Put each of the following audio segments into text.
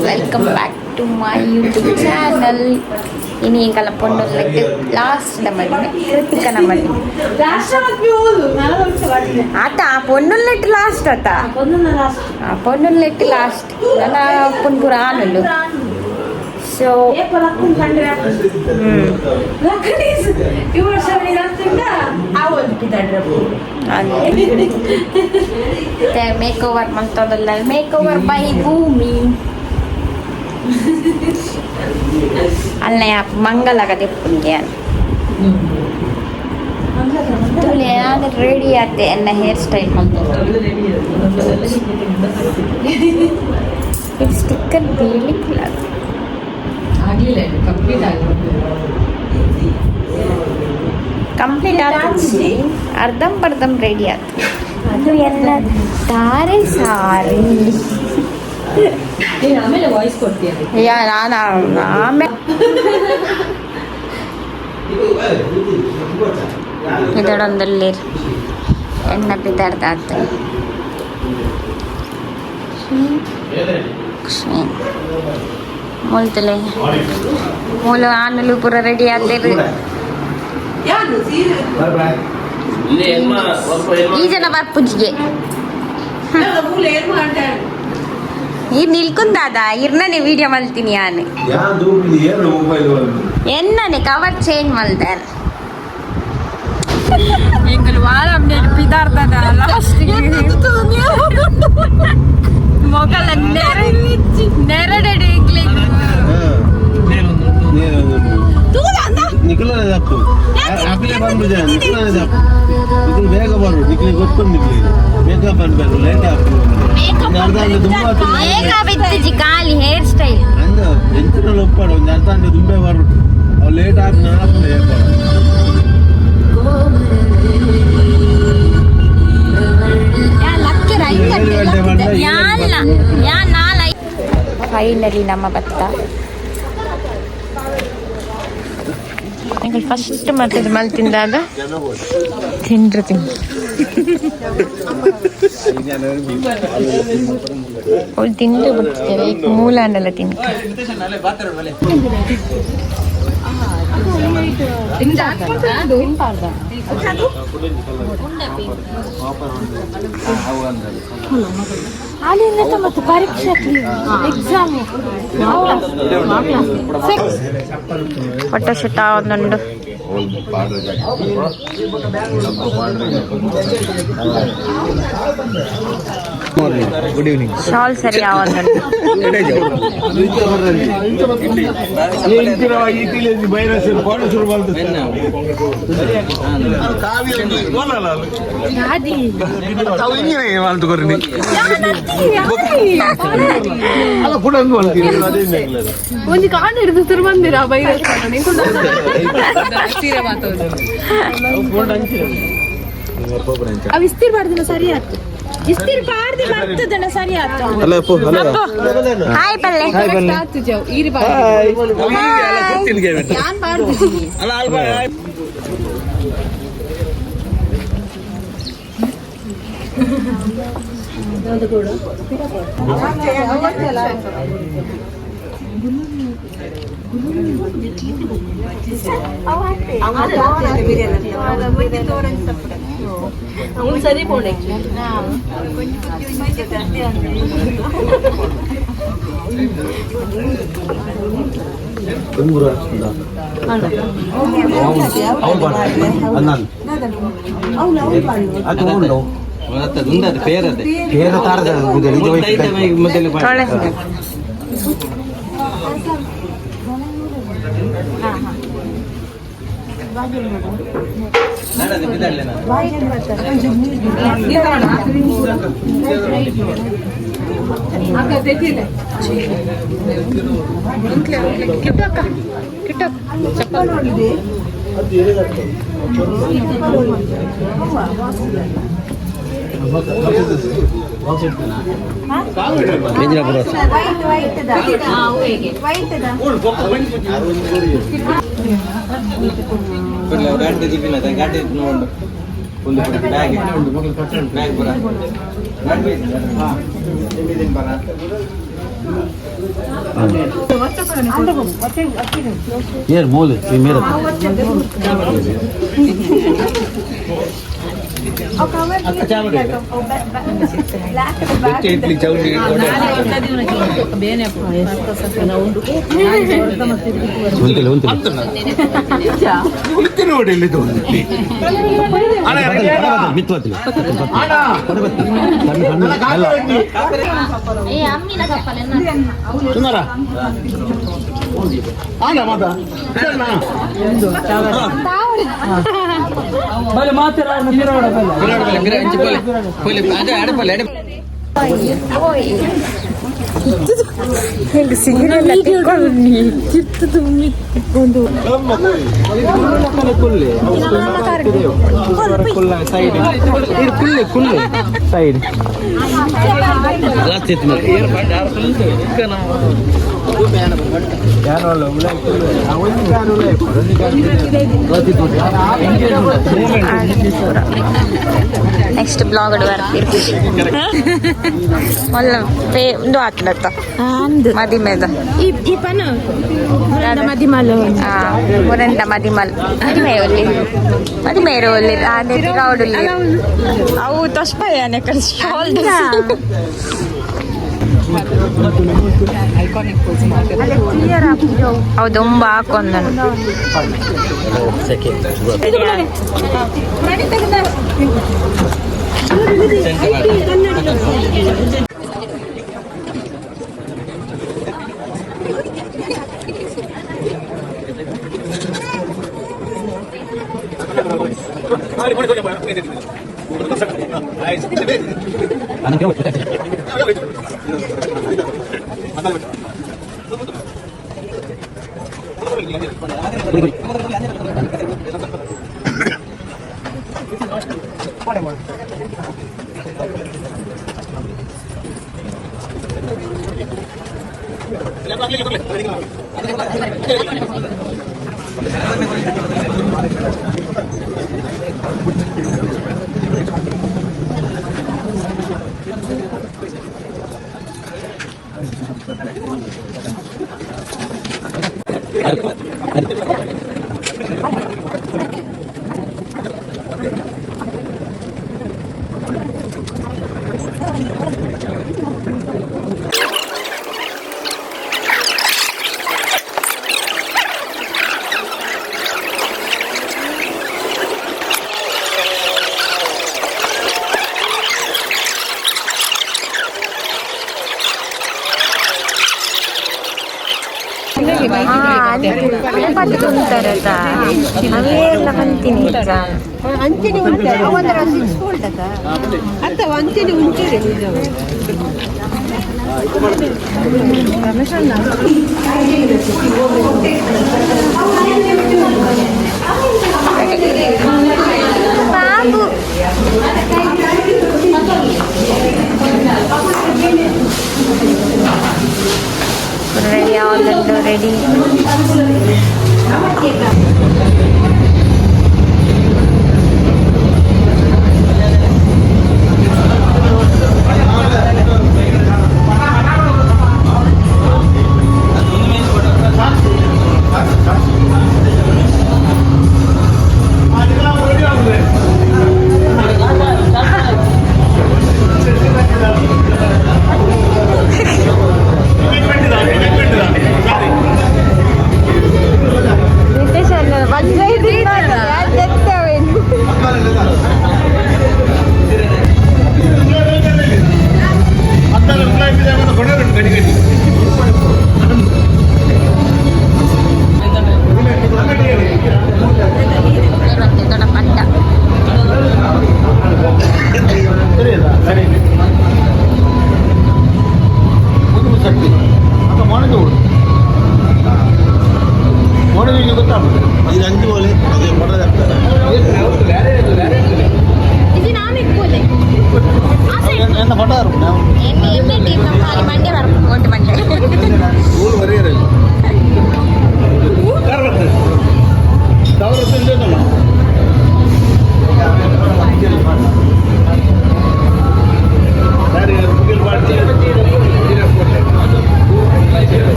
Welcome back to my YouTube channel. ಇನಿ ಎಂಕಲ ಪೊಣ್ಣುಲೆಗ್ last ದ ಮದಿಮೆ, ಕೃತಿಕನ ಮದಿಮೆ. ಆತ ಪೊಣ್ಣುಲೆಟ್ ಲಾಸ್ಟ್ ಆತ, ಪೊಣ್ಣುಲೆಟ್ ಲಾಸ್ಟ್. ನನ್ನ ಪುನ್ಪುರ ಆನುಲು. ಸೊ ಮೇಕ್ ಓವರ್ ಮಂತೊಂದುಲ್ಲ, ಮೇಕ್ ಓವರ್ ಬೈ ಭೂಮಿ. ಅಲ್ಲ, ಮಂಗಲಗ ದೆಪ್ಪುಂಗೆ ತುಲೆ. ಯಾನ್ ರೆಡಿ ಆತೆ. ಎನ್ನ ಹೇರ್ ಸ್ಟೈಲ್ ಮಲ್ತೊಂದು, ಲಿಪ್ಸ್ಟಿಕ್ ಬೀಳಿಕ್ಕಿಲ್ಲ. ಆಗ್ಲಿಲ್ಲ, ಕಂಪ್ಲೀಟ್ ಆಗಿಲ್ಲ. ಕಂಪ್ಲೀಟ್ ಆತು, ಅರ್ಧಂಬರ್ಧಂ ರೆಡಿ ಆತು. ಅದು ಎಲ್ಲ ತಾರೆ ಸಾರಿ. ನೀನು ಆಮೇಲೆ ವಾಯ್ಸ್ ಕೊಡ್ತೀಯ ಅದಕ್ಕೆ. ಯಾ, ನಾನು ಆಮೇಲೆ ಇದರೊಂದಲ್ಲಿ ಎಣ್ಣ ಪಿದಾರ್ದಾತು. ಮುಲ್ತಲೆ ಮೂಲು ಆನುಲು ಪೂರ ರೆಡಿ ಆತೇರು. ಈ ಜನ ಬರ್ಪುಜಿಗೆ ಈ ನಿಲ್ಕುಂದಾದ ಇರ್ನನೆ ವಿಡಿಯೋ ಮಲ್ತೀನಿ ಯಾನು. ಎನ್ನನೆ ಕವರ್ ಚೇಂಜ್ ಮಲ್ದಾರ. ಎಂಗಲ್ ವಾರ ಪಿದಾರ್ದದ ಲಾಸ್ಟ್ ಮೊಗಲ ನೆರಡೆ. ನಿಖಿಲನೇ ತಪ್ಪು. ಅಖಿಲೇ ಬಂದ್ಬಿಡ, ನಿಖಿಲನೇ ತಪ್ಪು. ನಿಖಿಲ್ ಬೇಗ ಬರು, ನಿಖಿಲ್ ಗೊತ್ತು. ನಿಖಿಲ್ ಬೇಗ ಬಂದ್ಬೇಕು, ಲೇಟ್ ಆಗ್ತದೆ. ಒಂದು ಅರ್ಧ ಗಂಟೆ ತುಂಬ ಆತು. ಮೇಕಪ್ ಇತ್ತಿಜಿ, ಖಾಲಿ ಹೇರ್ ಸ್ಟೈಲ್. ಅಂದ ಎಂಚಿನ ಒಪ್ಪಾಡು, ಒಂದು ಅರ್ಧ ಗಂಟೆ ದುಂಬೆ ಬರು. ಅವ್ರು ಲೇಟ್ ಆಗಿ ನಾಲ್ಕು. ಯಾಲ್ಲ ಯಾ ನಾಲ್. ಫೈನಲಿ ನಮ್ಮ ಭತ್ತ ಫಸ್ಟ್ ಮತ್ತೆ ಮಲ್ತಿಂದಾಗ ತಿಂಡ್ರು ತಿಂದು ಅವಳು ತಿಂದು ಬಿಡ್ತೇವೆ. ಈಗ ಮೂಲಾನೆಲ್ಲ ತಿಂದು. ಅಲ್ಲಿಂದ ಮತ್ತು ಪರೀಕ್ಷೆ ಎಕ್ಸಾಮ್ ಫೋಟೋ ಶೂಟ್ ಒಂದುಂಡು. Good evening. Shawl ಸರಿ ಯಾವೊಂದುಂಡು. ಒಂಜಿ ಕಾಣ್ ಹಿಡಿದು ತುರು ಬಂದಿರ ಬೈರಸ್. ಸೀರೆ ಮಾತಾಡೋದು ಅವ್ ಇಸ್ತಿರ್ ಬಾರ್ದಿನ ಸರಿ ಆಯ್ತು, ಇಸ್ತಿರ್ ಬಾರ್ದಿ ಬರ್ತದಣ್ಣ, ಸರಿ ಆಯ್ತು. ಹಾಯ್ ಪಲ್ಲೆ. ಆತು ಜಾವ್ ಈರಿ ಬಾರ್ದಿ ಯಾನ್ ಬಾರ್ದಿದ್ದೀನಿ. ಸರಿ ಪೋಣೆ. ತೊಳೆಸಿ. ಕಿಟ್ಟಕ್ಕ ಕಿಟ್ಟಕ್ಕ. ಏರ್ ಮೂಲೆ ಈ ಮೇರೆ. ಉಂತಿಲ್ಲ ಉಂತಿಲ್ಲ. ಮಿತ್ತು ಬತ್ತಿಲ್ಲ. ಸಣ್ಣ ಸಣ್ಣ. ಏ ಅಮ್ಮಿನ ಕಪ್ಪಲೆ. ಸುಂದರ ಆನ ಮಾತಾ. ಸೈಡ್ ನೆಕ್ಸ್ಟ್ ಬ್ಲಾಗ್ ಬರ್ತೀರಿ. ಒಲ್ಲ ಪೇ ಒಂದು ಆತ್ಲತ್ತ ಮದಿಮೆದ. ಈ ಈ ಪನ ಮದಿಮಲ್. ಮುರಂಡ ಮದಿಮಲ್ ಮದಿಮೆ ಒಲ್ಲಿ ಮದಿಮೇರು ಒಲ್ಲಿ ಅದೇ ತಿರಾವುಡುಲ್ಲಿ ಅವು ತೊಸ್ಪಯ್ಯಾನೆ ಶಾಲ್. ಹೌದು, ಒಂಬ ಹಾಕೊಂದನು. ಅವೆಲ್ಲ ಬಂತೀನಿ. ಅಂಚನೆ ಅತ್ತ ಅಂಚನೆ ಉಂಟು. ಬಾಬು ರೆಡಿ ಆದದ್ದು ರೆಡಿ.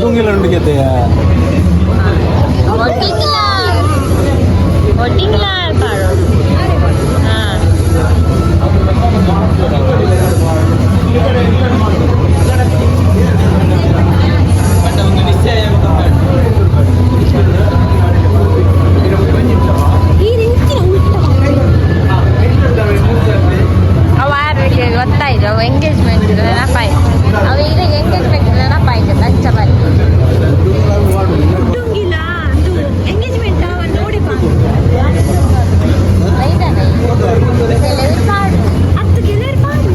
ಉಂಗಿಲ ಉಂಡು ಗೆತೆಯ. ಒಟ್ಟಿಂಗ್ಲ ಒಟ್ಟಿಂಗ್ಲ ಪಾಡು. ಹಾ. ಅವ ಯಾರಿಗೆ ಗೊತ್ತಾಯ್ತು, ಅವ ಎಂಗೇಜ್ಮೆಂಟ್ ನೆನಪಾಯ್ತು. ಅವ ಈಗ ಎಂಗೇಜ್ಮೆಂಟ್ ನೆನಪಾಯ್ತು ಅಂಚ ಬರಿ. ಉಂಗಿಲ ಅದು ಎಂಗೇಜ್ಮೆಂಟ್ ಅವ ನೋಡಿ ಬಾ. ಬೈದಾನ ಕೆಲವರು ಪಾಡು. ಹತ್ತು ಗೆಳೆಯರು ಪಾಡು.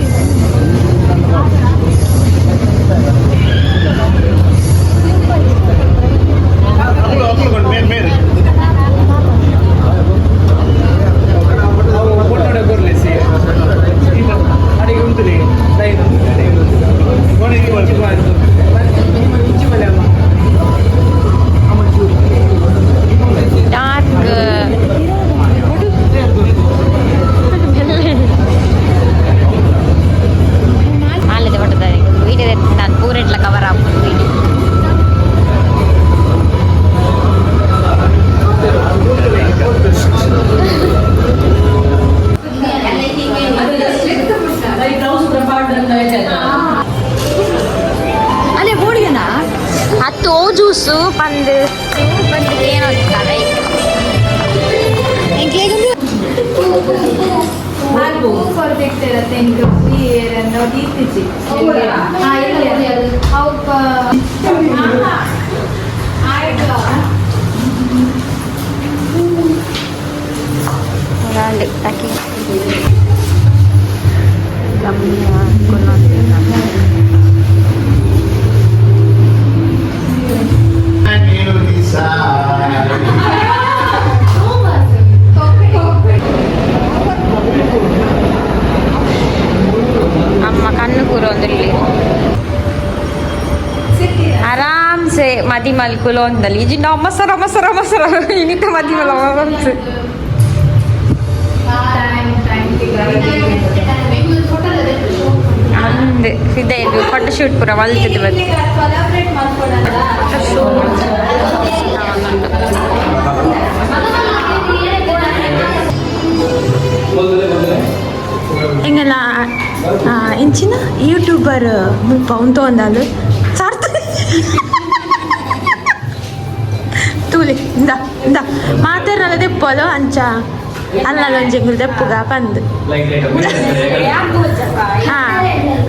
ಡಾರ್ಕ್ ಮಾಲದೆ ಪಟ್ಟದಾರೆ ವೀಡಿಯೋ. ನಾನು ಪೂರೆಟ್ಲ ಕವರ್ ಆಪುಂಡು ವೀಡಿಯೋ. ಅಲ್ಲೇ ಬೋಡಿಗೆನಾ? ಹತ್ತು ಓ ಜ್ಯೂಸು ಪಂದು ಪಂದು ಏನೋ. ತಕಿ ಅಮ್ಮ ಕಣ್ಣು ಕೂರೊಂದಿಲ್ಲಿ ಆರಾಮ್ಸೆ ಮದಿ ಮಲ್ಕುಲು ಒಂದಲ್ಲಿ ಇಜಿಂಡ ಅಮ್ಮಸರ ಅಮ್ಮಸರ ಅಮ್ಮಸರ ಇನಿತ ಮದಿ ಮಲ್ ಆರಾಮ್ಸೆ. ಅಂದೆ ಸಿದ್ಧ ಇದು ಫೋಟೋ ಶೂಟ್ ಪೂರ ಮಲ್ತಿದ್ದು ಬಂದು. Photo shoot. ಎಂಗಲ್ಲ ಇಂಚಿನ ಯೂಟ್ಯೂಬರ್ ಮುಲ್ಪ ಉಂತು ಒಂದಾಲು ಸಾರ್ಥ ತೂಲಿ. ಇಂದ ಇಂದ ಮಾತಾಡ್ನಲ್ಲ ದೆಪ್ಪಲು ಅಂಚ ಅಲ್ಲಲ್ಲ ಒಂಜಿ ದೆಪ್ಪುಗ ಪಂದ್. ಹಾ,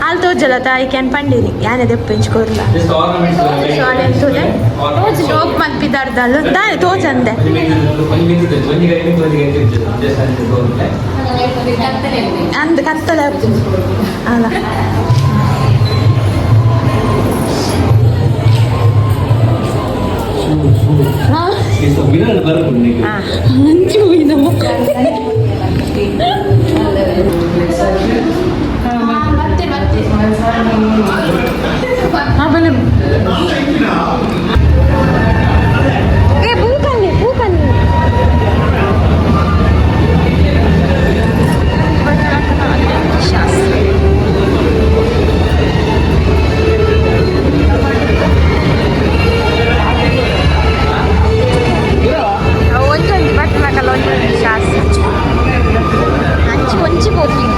ಅಲ್ಲಿ ತೋಜಲ್ಲ ತಾಯಿ can ಪಂಡಿನಿ ಯಾನೆ ದೆಪ್ಪು ಇಂಚ್ ಕೊರ್ಲ. ಸೊ ಅಲ್ಲೇನು ತೂಲೆ ಸ್ಟೋಕ್ ಮಲ್ಪಿದಾರ್ದಲ್ಲು ದಾನೆ ತೋಜಂದೆ. ಅಂದ್ ಕತ್ತಲೆ ಅಲ್ಲ. ಅಂಚು ಆಮೇಲೆ ಏ ಪೂಕನ್ನಿ ಪೂಕನ್ನಿ. ಶಾಸ್ತ್ರ. ಒಂಜೊಂಜಿ ಬಟ್ಟನಕಲ್ಲ ಒಂಜೊಂಜಿ ಶಾಸ್ತ್ರ ಅಂಚಿ ಒಂಜಿ ಪೋಪಿಂಗ್.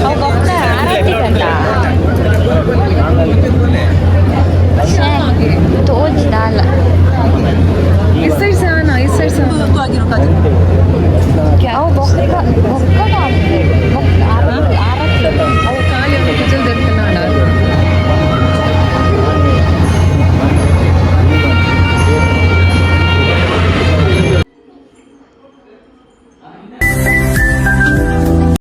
ಅವು ಬೊಕ್ಕ ಆರತಿ ಕಂಡ ತೋಜ್ದಾಲ. ಈ ಸೈಡ್ ಸಹ, ಈ ಸೈಡ್ ಸಹ. ಅವು ಬೊಕ್ಕ ಬೊಕ್ಕ.